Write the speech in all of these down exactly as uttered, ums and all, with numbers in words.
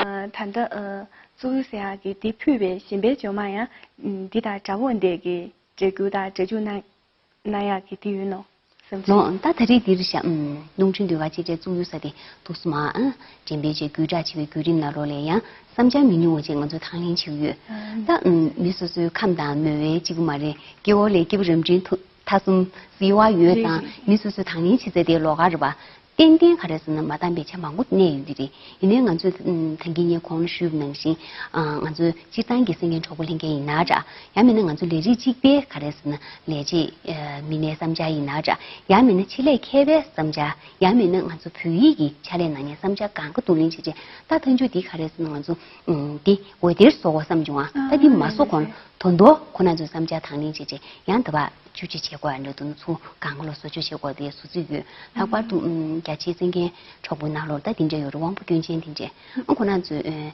ད་ལྟ་གཙུག་གཡུ་ཟེར་ཡག་གི་འདི་ཕུལ་བའི་ཞིམ་པའི་ཇོ་མ་ཡང་འདི་དང་འདྲ་བོ་འདས་ཀྱི་འབྲས་རྒྱུ་དང་འབྲས་རྒྱུ་ན་ན་ཡག་གི་དེ་ཡོད་ནོ། སེམས་ལོ། ཅན། ད་ད་རེས་འདིར་བཞག་ཨུམ། རླུང་འཕྲིན་ཟློས་གར་གཅེས་སྤྲས་གཙུག་གཡུ་ས་དེ་འདུག་སེ་མ། ཨ། འགྲེམས་སྤེལ་བྱས་བརྒྱུད་བསྒྲགས་བྱེད་པའི་བརྒྱུད་རིམ་ནང་ལོགས་ལ་ཡང་བསམ་འཆར་མི་ཉུང་བ་ཅིག་ང་ཚོས་དང་ལེན་བྱེད་ཀྱི་ཡོད། ཨ། ད་ཨུམ། མི་སོ་སོའི་ཁམས་དང་མོས་པའི་གཅིག་པུ་མ་རེད། སྐྱེ་བོ་ལས་སྐྱེས་བུ་རབ་འབྲིང་ཐ་གསུམ་བསིལ་བ་ཡོད་རེད་དང་། རེད། མི་སོ་སོའི་དང་ལེན་བྱེད་ས་དེ་ལོགས་ཀ་རེད་པ། ཏན་ཏན་ག་རེ་ཟེར་ན་མ་འདང་བའི་ཆ་མང་པོ་གནས་ཡོད་ཀྱི་རེད། ཡིན་ནའི་ང་ཚོས་ཨུམ། ད་གིན་ངས་གོང་ལ་ཞུས་པ་ནང་བཞིན། ཨ། ང་ཚོའི་སྤྱིར་བཏང་གི་གསན་མཁན་གྲོགས་པོ་ལྷན་རྒྱས་ཡིན་ན་འདྲ། ཡང་མིན་ན་ང་ཚོ་ལས་རིགས་གཅིག་པའི་ག་རེ་ཟེར་ན་ལས་བྱེད་ཨ། མི་སྣའི་བསམ་འཆར་ཡིན་ན་འདྲ། ཡང་མིན་ན་ཆེད་ལས་མཁས་པའི་བསམ་འཆར། ཡང་མིན་ན་ང་ཚོ་བོད་ཡིག་གི་ཕྱག་ལས་གནང་མཁན་བསམ་འཆར་གང་ག་བསྡུ་ལེན་བྱས་རྗེས། ད་མཐའ་མཇུག་འདི་ག་རེ་ཟེར་ན་ང་ཚོ་ཨུམ། འདི་འོད་སྡེར་བཟོ་དགོས་བསམ་བྱུང་ཨ། ད་འདི་མ་བཟོ་གོང་ལ་དོན་དུ་ཁོ་རང་ཚོའི་བསམ་འཆར་དང་ལེན་བྱས་རྗེས་ཡང་འདི་བ། བཅུ་གཅིག་བྱེད་དགོས་ཡ་འདྲ་འདུག་ན་ཚུར་གང་ག་ལོ་བཟོ་བཅོས་བྱེད་དགོས་དེ་བཟོ་རྩིས་ཡོད། ལྷག་པར་དུ་ཨུམ། རྒྱ་ཆེའི་གསན་མཁན་གྲོགས་པོ་ནང་ལོགས་ད་དེ་འདྲ་ཡོད་རེད། དབང་པོ་སྐྱོན་ཅན་དེ་འདྲ། ཨ། ཁོ་རང་ཚོས་ཨ།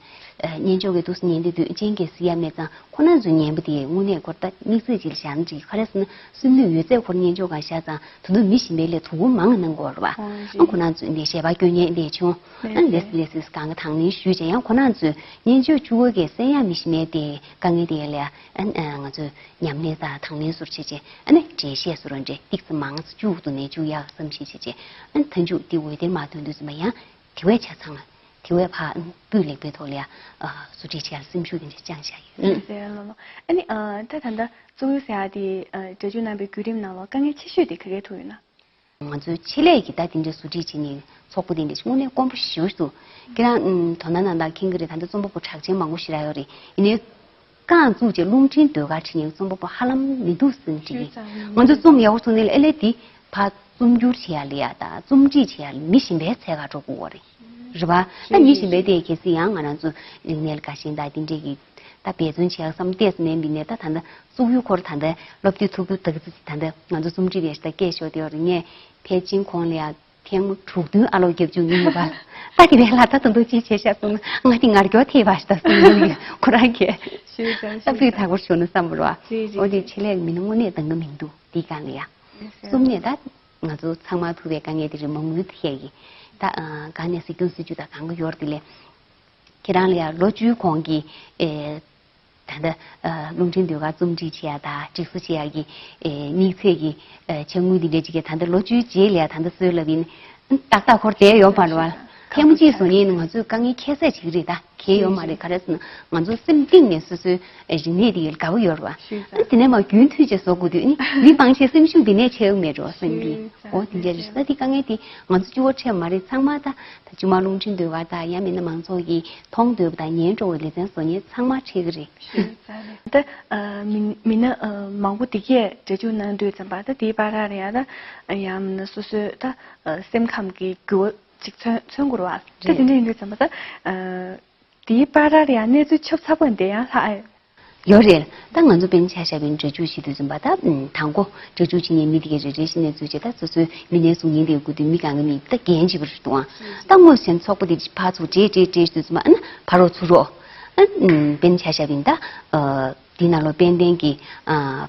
སྙན་ཅོག་གི་འདུག་སེ་ཉན་དེ་དུས་སྤྱན་གྱིས་གཟིགས་ཡ་མེད་ཙང་ཁོ་རང་ཚོའི་ཉན་པ་དེ་དངོས་གནས་ཁོ་ད་དམིགས་བསལ་ཅིག་ལ་བཞག་ན་ཅིག་ག་རེ་ཟེར་ན་སེམས་ནུས་ཡོད་ཚད་ཁོ་རང་སྙན་ཅོག་སྒང་བཞག་ཙང་ད་དུང་མི་གཞན་པའི་ལས་དོ་དགོང་མང་གནང་དགོས་རེད་པ། ཨ། ཁོ་རང་ཚོས་འདི་ཞལ་པར་སྐྱོན་ཉན་ལས་བྱུང་། ཨ། ལས་ལས་སུས་གང་ག་དང་ལེན་ཞུས་བྱས་ཡང་ཁོ་རང་ཚོས་སྙན་ཅོག་བཅུ་པ་གི་གསན་ཡ་མི་གཞན་པའི་དེ་དཀའ་ངལ་དེ་ལ་ཨ། ང་ཚོས། ཉམས་ལེན་དང་དང་ལེན་སོར་བྱེད་ཅེས་ཨ་ནི་འགྲེལ་བཤད་སོར་འགྲེལ་ཏིག་ཙམ་མང་ཙམ་བཅུག་འདུག་ནས་བཅུག་ཡག་བསམ་ཤེས་བྱེད་ཅེས་ཨ་ནི་མཐའ་མཇུག་འདི་འོད་སྡེར་མ་ཐོན་དུས་ཙམ་པ་ཡང་དེ་བས་ཆ་ཚང་དེ་བས་ཕར་སྤུས་ལེགས་པའི་ཐོག་ལ་ཡང་བཟོ་སྒྲིག་བྱེད་ཡག་སེམས་ཤུགས་དེ་འདྲ་བཅངས་བཞག་ཡོད། ཨ་ནི་ད་ད་ལྟ་གཙུག་གཡུ་ཟེར་ཡག་དེ་འགྲེལ་བརྗོད་གནང་པའི་བརྒྱུད་རིམ་ནང་ལ་དཀའ་ངལ་ཆེ་ཤོས་དེ་ག་གའི་ཐུག་ཡོད་ན། ང་ཚོའི་ཆེད་ལས་ཀྱི་ད་དེ་འདྲའི་བཟོ་སྒྲིག་བྱེད་མཁན་ཚོགས་པ་དེ་འདྲ་ཞིག་དངོས་གནས་དཀོན་པོ་ཞེ་པོ་ཞིག་འདུག་ཁྱེད་རང་དོ་སྣང་གནང་སྟངས་མཁྱེན་གྱི་རེད། ད་ལྟ་རྩོམ་པ་པོ་གྲགས་ཅན་མང་པོ་ཞེ་དྲག་ཡོད་རེད། ཡིན་ནའི་རྐང་བཙུགས་རྗེས་རླུང་འཕྲིན་ཟློས་གར་བྲིས་མཁན་རྩོམ་པ་པོ་ཧ་ལམ་མི་འདུག་ཟེར་ན་འགྲིག་གི། ང་ཚོ་རྩོམ་ཡག་པོ་བཟོ་ནས་ལ་ཨེ་ལས་དེ་ཕར་རྩོམ་སྒྱུར་བྱེད་ཡ་ལ་ཡ་ད་རྩོམ་སྒྲིག་བྱེད་ཡ་ལ་མི་གཞན་པའི་འཚོལ་ག་འགྲོ་དགོས་པ་རེད། རེད་པ། ད་མི་གཞན་པའི་དེ་གལ་སྲིད་ཡང་ང་རང་ཚོ་རིག་གནས་ལ་དགའ་ཞེན་དང་དེ་འདྲས་ཀྱི་ད་འབད་བརྩོན་བྱེད་ཡག་བསམ་བལྟས་སུ་མེད་མི་ནས་ད་ད་ལྟ་གཙུག་གཡུ་ཁོར་ད་ལྟ་སློབ་དེབ་ཐུག་རྒྱུ་ད་གི་ད་ལྟ་ང་ཚོ་རྩོམ་སྒྲིག་པའི་ཞིག་ད་སྐད་ཤོར་དེ་ཡོད་རེད། ངས་ཕལ་ཆེར་གོང་ལ་ཡང་ཐེངས་མ་དྲུག་བདུན་ཨ་ལོག་རྒྱབ་བཅུག་མྱོང་ཡོད་པ། ད་དེ་བས་ལ་ད་དུང་དུ་ཅི་བྱས་ཤག་གསུངས་ན་ང་དེ་ངར་སྐྱོ་ཐེབས་པ་ཞིག་ད་གསུངས་ཡོང་གི་ཁོ་རང་གིས། ཞུས་ཙང་ད་སྤུས་དག་པོར་ཞུ་ན་བསམ་པ་རེད་པ། འོ་དེ་ཆེད་ལས་མི་སྣ་དངོས་གནས་འདང་གི་མི་འདུག་དེའི་སྒང་ལ་ཡ། གསུམ་ནས་ད་ང་ཚོ་ཚང་མ་ཐུག་པའི་དཀའ་ངལ་དེ་རེད། མ་དངུལ་ཐད་ཀྱི་ད་སྒང་ནས་སྲིད་སྐྱོང་སྲིད་ཇུས་དང་གང་ག་ཡོད་རེད། དེ་ལས་ཁྱེད་རང་ལ་ཡ་ལོ་བཅུའི་གོང་གི་ཨེ། ད་ལྟ་ཨ། རླུང་འཕྲིན་ཟློས་གར་རྩོམ་སྒྲིག་བྱེད་ཡ་དང་སྒྲིག་བཟོ་བྱེད་ཡ་གི་ཨེ། དམིགས་ཚད་ཀྱི་ཨེ། ཆ་དངུལ་འདི་འདྲ་ཅིག་གི་ད་ལྟ་ལོ་བཅུའི་རྗེས་ལ་ཡ་ད་ལྟ་གསོལ་ལབ་ཡིན། ཏག་ཏག་ཁོར་བསྡད་ཡོད་མ་རེད་བ། ཐེངས་མ་གཅིག་བཟོ་མཁན་ནི་ང་ཚོའི་དཀའ་ངལ་ཁྱད་བསད་བྱེད་ཀྱི་རེད། ད་གལ་ཡོད་མ་རེད། ག་རེ་ཟེར་ན་ང་ཚོ་སེམས་གཏིང་ནས་སོ་སོའི་ཨེ། རིག་གནས་འདི་ཡི་དགའ་བོ་ཡོད་རེད་བ། ཨ་དེ་ནས་མ་རྒྱུན་མཐུད་བྱས་བཟོ་དགོས་དུས་ནི་མི་མང་ཆེ་སེམས་ཤུགས་འདི་ནས་ཆེ་གི་མེད་འགྲོ་བསམ་གི། འོ་དེ་འདྲ་རེད། ད་དེ་དཀའ་ངལ་དེ་ང་ཚོ་གཅིག་པོ་འཕྲད་མ་རེད། ཚང་མ་ད་ད་ཅུ་མ་རླུང་འཕྲིན་ཟློས་གར་ད་ཡང་མིན་ན་མང་ཚོགས་ཀྱིས་མཐོང་འདོད་པ་དང་ཉན་སྤྲོ་བའི་ལེ་ཚན་བཟོ་མཁན་ཚང་མ་འཕྲད་ཀྱི་རེད། ད་མི་མི་སྣ་མང་པོ་དེ་གས་འགྲེལ་བརྗོད་གནང་དུས་ཙམ་པ་ད་དེའི་བར་ར་རེད་ཡ། ད་ཡང་མིན་ན་སོ་སོའི་ད་སེམས་ཁམས་ཀྱི་འགྱུར་བ་ཅིག་མཚོན་མཚོན་དགོས་རེད་བ། ད་དེ་འདྲ་ཡིན་དུས་ཙམ་པ་ད་དེའི་བར་ར་རེད་ཡ་གནས་ཚུལ་ཆབ་ཚ་པོ་འདི་ཡང་ལྷག་ཡོད་རེད། ད་ང་ཚོ་དཔེར་ན་ཆ་བཞག་པའི་འགྲེལ་བརྗོད་བྱེད་དུས་ཙམ་པ་ད་དང་པོ་འགྲེལ་བརྗོད་བྱེད་མཁན་མི་དེ་གས་རེ་རེ་བཞིན་ནས་འཛུལ་བྱས། ད་སོ་སོའི་མི་སྣའི་གཟུགས་བརྙན་དེ་དགོས་དུས་མི་གང་གི་མིག་ད་འགན་བྱེད་པ་རེད་འདུག་ཨང་། ད་དངོས་སུ་ཚོགས་པ་དེ་ཕར་ཚུར་འདྲེས་འདྲེས་འདྲེས་དུས་ཙམ་པ་ཨ་ན་ཕར་རོགས་ཚུར་རོགས། ཨ་དཔེར་ན་ཆ་བཞག་པ་ཡིན་ད། འདི་ནང་ལོགས་དཔལ་ལྡན་གྱི་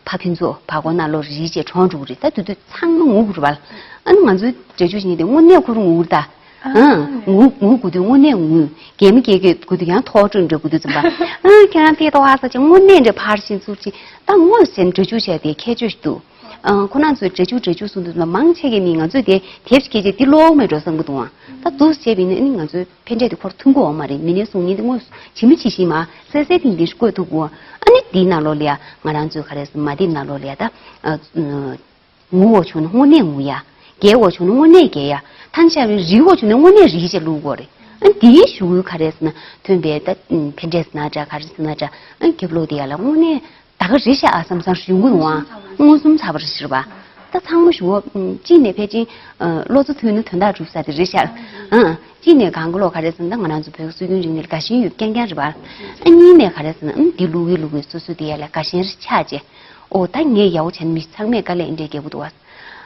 ཕ་ཕུན་ཚོགས་ཕ་སྐོར་ནང་ལོགས་རིལ་བྱས་གྲོངས་འགྲོ་གི་རེད། ད་དུས་དུས་ཚང་མ་ངུ་དགོས་རེད་བ། ཨ་ནི་ང་ཚོའི་འགྲེལ་བརྗོད་བྱེད་མཁན་དེ་དངོས་གནས་ཁོ་རང་ངུ་གི་རེད་ད། ཨ་ངུ་ངུ་དགོས་དུས་དངོས་གནས་ངུ། གད་མོ་བགད་བགད་དགོས་དུས་ཡང་ཐོག་སྤྲོད་འདྲ་དགོས་དུས་ཙམ་པ། ཨ་ཁྱེད་རང་ཕེབས་ཏོ་ཨ་ས་ཅིག་དངོས་གནས་འདྲ་ཕར་ཕྱིན་ཚུར་ཕྱིན། ད་དངོས་སུ་འགྲེལ་བརྗོད་བྱས་དེ་ཁྱད་ཆོས་ཤིག་འདུག་ཨ་ཁོ་རང་ཚོས་འགྲེལ་བརྗོད་འགྲེལ་བརྗོད་གསུང་དུས་ཙམ་པ་མང་ཆེ་གས་ནི་ང་ཚོས་དེ་དེབ་ཅིག་སྐད་ཆ་འདི་ཀློག་མེད་འགྲོ་བསམ་གི་འདུག་ཨང་། ད་འདུག་སེ་བྱས་པ་ཡིན་ན་ཨ་ནི་ང་ཚོའི་ཕན་འབྲས་དེ་ཁོར་ཐོན་གི་ཡོད་མ་རེད། མི་སྣའི་གཟུགས་བརྙན་དེ་དངོས་སུ་ཇི་མ་ཇི་བཞིན་མར་གསལ་གསལ་ཐིང་ཐིང་ཞིག་བཀོད་ཐུབ་དགོས། ཨ་ནི་འདིའི་ནང་ལོགས་ལ་ཡ་ང་རང་ཚོའི་ག་རེ་ཟེར་མ་དེབ་ནང་ལོགས་ལ་ཡ་ད་ཨ་ངུ་དགོས་བྱུང་ན་དངོས་གནས་ངུ་ཡ། བགད་དགོས་བྱུང་ན་དངོས་གནས་བགད་ཡ། ཐང་ཆད་པའི་རིལ་དགོས་བྱུང་ན་དངོས་གནས་རིལ་བྱས་བླུག་དགོས་རེད། ཨ་ནི་འདིའི་ཞུ་སྐུལ་ག་རེ་ཟེར་ན་ཐོན་པའི་ད་ཕན་འབྲས་ཟེར་ན་འདྲ་ག་རེ་ཟེར་ན་འདྲ། ཨ་ནི་རྒྱབ་ལོགས་དེ་ཡ་ལ་དངོས་གནས། ད་ག་རེ་བྱས་ཨ་བསམ་བསམ་ཞུ་གི་འདུག་ཨང་། མངོན་སུམ་ཚ་བ་རེད་ཟེར་བ། ད་ཚང་མ་ཞུ་བ་གཅིག་ནས་ཕལ་ཆེར་བློ་རྩེ་མཐུན་ན་དོན་དག་འགྲུབ་ས་དེ་རེད་ཤག་ཨང་། གཅིག་ནས་གང་གི་ལོག་ག་རེ་ཟེར་ན་ད་ང་རང་ཚོ་བོད་ཀྱི་སྲོལ་རྒྱུན་རིག་གནས་ལ་དགའ་ཞེན་ཡོད་རྐྱང་རྐྱང་རེད་བ། ཨ་གཉིས་ནས་ག་རེ་ཟེར་ན་ཨང་འདི་བླུག་གི་བླུག་གི་སོ་སོ་དེ་ཡ་ལ་དགའ་ཞེན་རེ་ཆགས་རྗེས། ཨོ་ད་ངས་ཡག་པོ་བྱས་ན་མི་ཚང་མས་དཀའ་ལས་འདྲ་རྒྱག་གི་འདུག་བ།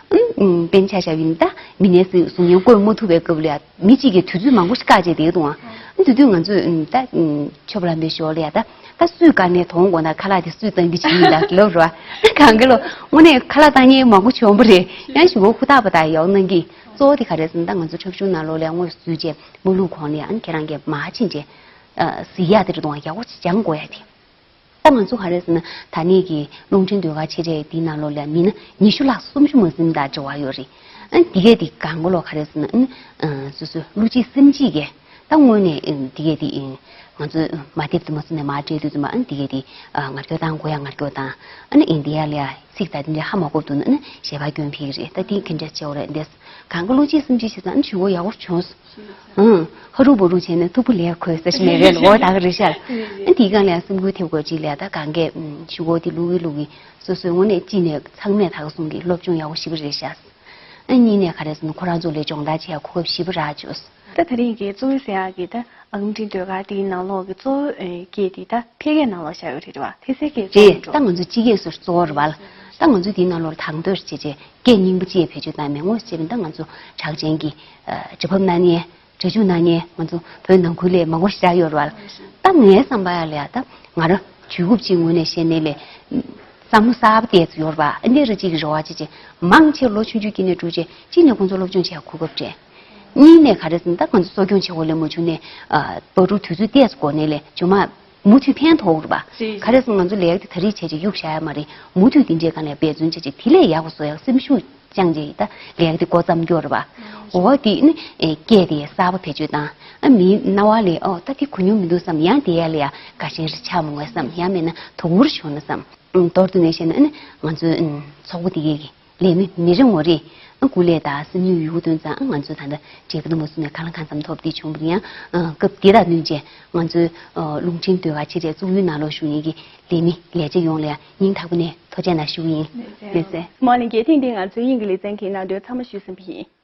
ཨང་། དཔེར་ན་ཆ་བཞག་ཡིན་ད་མི་སྣའི་གཟུགས་བརྙན་བཀོད་མ་ཐུབ་པའི་སྐབས་ལ་ཡ། མི་གཅིག་གིས་དུས་ཚོད་མང་པོ་ཞིག་བཀག་བྱས་བསྡད་འདུག་ཨང་། དེ་དུས་ང་ཚོས་ད་ཆོས་པ་ལམ་པའི་ཞོར་ལ་ཡ་ད་ད་སུས་བཀག་ནས་དོང་དགོང་དག་ཁ་ལག་དེ་སུས་བཏང་གི་བྱེད་ཡིན་ད་ལབ་རོ། གང་གི་ལོ་དངོས་གནས་ཁ་ལག་བཏང་མཁན་མང་པོ་བྱུང་བ་རེད། ཡང་ཞུ་བ་ཧུར་ཐག་པ་དང་ཡག་གནང་གི། གཙོ་བོ་དེ་ག་རེ་ཟེར་ན་ད་ང་ཚོ་ཁྲག་ཤུགས་ནང་ལོགས་ལ་ཡ་དངོས་སུ་འཛུལ་བྱས་མ་བླུག་གོང་ལ་ཡ་ཨ་ནི་ཁྱེད་རང་གིས་མར་ཕྱིན་བྱས། ཨ་གཟིགས་ཡག་དེ་རེད་འདུག་ཡག་པོ་སྦྱང་དགོས་ཡ་དེ། ད་ང་ཚོ་ག་རེ་ཟེར་ན་ད་ནས་ཀྱི་རླུང་འཕྲིན་ཟློས་གར་ཆེ་གྲས་འདིའི་ནང་ལོགས་ལ་མི་སྣ་ཉི་ཤུ་ལྷག་སུམ་ཅུ་མ་ཟིན་དང་འབྲེལ་བ་ཡོད་རེད། ཨ་འདི་གས་འདི་གང་ག་ལོག་ག་རེ་ཟེར་ན་ཨ་སོ་སོའི་བློ་གཅིག་སེམས་གཅིག་གིས་ད་དངོས་གནས་ཨ་འདི་གས་འདི་ཨ་ང་ཚོ་མ་དེབ་དུ་མ་སོང་ནས་མ་སྤྲད་དུས་ཙམ་པ་ཨ་འདི་གས་འདི་ཨ་ངར་སྐྱོར་བཏང་དགོས་ཡ་ངར་སྐྱོར་བཏང་ཨ་ནི་ཨིན་འདི་ཡ་ལ་ཡ་ཚིག་ད་འདི་འདྲ་ཧ་མ་གོ་བ་འདུག་ན་ཨ་ནི་ཞལ་པར་སྐྱོན་ཕེབས་ཀྱི་རེད། ད་འདི་ག་འདྲ་བྱེད་དགོས་རེད་འདི་གང་ག་བློ་གཅིག་སེམས་གཅིག་བྱས་ཙང་ཨ་ནི་ཇུས་འགོད་ཡག་པོ་བྱུང་སོང་། ཨང་། ཧ་རུ་བུ་རུ་བྱས་ནས་ཐུ་བུ་ལས་ཁོས་ཟེར་ཞིག་ནས་རེད་ལོ་ད་ག་རེད་ཤག་ཨ་འདིའི་སྒང་ལ་སེམས་འགུལ་ཐེབས་དགོས་ཅིག་ལ་ད་གང་གས་ཞུ་གོ་དེ་ལུག་གི་ལུག་གི་སོ་སོའི་ངོས་ནས་ཅི་ནས་ཚང་མས་ད་ག་གསུང་གི་སློབ་སྦྱོང་ཡག་པོ་ཞིག་རེད་ཤག་ཨ་གཉིས་ནས་ག་རེ་ཟེར་ན་ཁོ་རང་ཚོ་ལས་སྦྱོང་བརྡར་བྱེད་ཡག་གོ་སྐབས་ཞིབ་པ་རག་བྱུང་། ད་ད་རིང་གི་གཙོ་བོའི་ཟེར་ཡག་གི་ད་ཨང་འཕྲིན་ཟློས་གར་དེའི་ནང་ལོགས་ཀྱི་གཙོ་བོ་སྐད་དེ་ད་ཕལ་སྐད་ནང་ལོགས་བཞག་ཡོད་རེད་བ། ཕལ་སྐད་རེད། ད་ང་ཚོ་སྤྱི་སྐད་སོ་སོ་གཙོ་བོ་རེད་བ། ད་ང་ཚོ་དེའི་ནང་ལོགས་དང་དོད་བྱས་བྱས་སྐད་རྙིང་པ་ཅིག་བེད་སྤྱོད་བཏང་མེད་ངོ་ཤེས་པ་ད་ང་ཚོ་གྲགས་ཅན་གྱི་སྒྲ་ཕབ་གནང་མཁན། སྒྲ་འཇུག་གནང་མཁན་ང་ཚོ་བོད་ནང་ཁུལ་ལ་མང་པོ་ཞིག་ཡོད་རེད་བ། ད་ངའི་བསམ་པ་ཡ་ལ་ཡ་ད་ང་རང་ཇུས་འགོད་ཅིག་ངོས་ནས་བཤད་ནས་ལས་བསམ་བློ་གསར་པ་བལྟས་ཚུལ་ཡོད་རེད་བ། ཨ་འདི་རེ་ཅིག་གི་རེ་བ་ཅིག་ཅིག་མང་ཆེ་ལོ་ཆུང་ཆུང་སྐྱེས་ནས་འགྲོ་ཆེ་གཅིག་ནས་ཁོང་ཚོ་སློབ་སྦྱོང་བྱེད་གོ་སྐབས་སྤྲད། གཉིས་ནས་ག་རེ་ཟེར་ན་ད་ང་ཚོ་གསོ་སྐྱོང་བྱེད་དགོས་ལས་མ་བྱུང་ནས་བར་དུ་དུས་ཚོད་བལྟས་ཚུལ་སྒོ་ནས་ལས་ཇོ་མ་མུ་མཐུད་ཕན་ཐོགས་རེད་པ། ག་རེ་ཟེར་ང་ཚོ་ལས་ཀ་དེ་ད་རེས་བྱས་བྱས་གཡུག་བཞག་ཡ་མ་རེད། མུ་མཐུད་དེ་འདྲའི་སྒང་ལ་འབད་བརྩོན་བྱས་བྱས་དེ་ལས་ཡག་པ་བཟོ་ཡག་སེམས་ཤུགས་བཅངས་བྱས་ད་ལས་ཀ་དེ་འགོ་བརྩམས་རྒྱུ་རེད་པ། འོ་དེ་ནི་སྐད་དེ་གསར་པ་བེད་སྤྱོད་བཏང་ཨ་མིའི་རྣ་བ་ལས་ཨོ་ད་དེ་གོ་མྱོང་མི་འདུག་བསམ་ཡང་དེ་ཡ་ལ་ཡ་དགའ་ཞེན་རེ་ཆགས་མ་དགོས་བསམ་ཡང་མིན་ན་དོ་ཁུར་ཤོར་ན་བསམ། མདོར་བསྡུས་ནས་བཤད་ན་ཨ་ནི་ང་ཚོའི་ཚོགས་པ་དེ་གའི་གི་ལས་མི་མི་རེ་ངོ་རེ་ཨ་སྐུ་ལས་དང་སེམས་ནུས་ཡོད་དོན་ཙང་ང་ཚོ་ད་ལྟ་བརྗེད་པ་དུ་མ་སོང་ནས་གང་ལ་གང་འཚམ་ཐོབ་དེ་བྱུང་བ་ཡང་སྐབས་དེ་དང་བསྟུན་བྱས་ང་ཚོའི་རླུང་འཕྲིན་ཟློས་གར་ཆེ་གྲས་བཙུགས་ཡུལ་ནང་ལོགས་བཞུགས་མཁན་གྱི་ལས་མི་ལས་བྱེད་ཡོངས་ལ་ཡང་སྙིང་ཐག་པ་ནས་ཐུགས་རྗེ་གནང་ཞུ་གི་ཡིན། ལགས་སེ། མ་ལན་གྱི་ཐེངས་འདིའི་ང་ཚོའི་དབྱིངས་ཀྱི་ལེ་ཚན་གྱི་གནད་དོན་ཚང་མ་ཞུས་ཟིན་པ་ཡིན།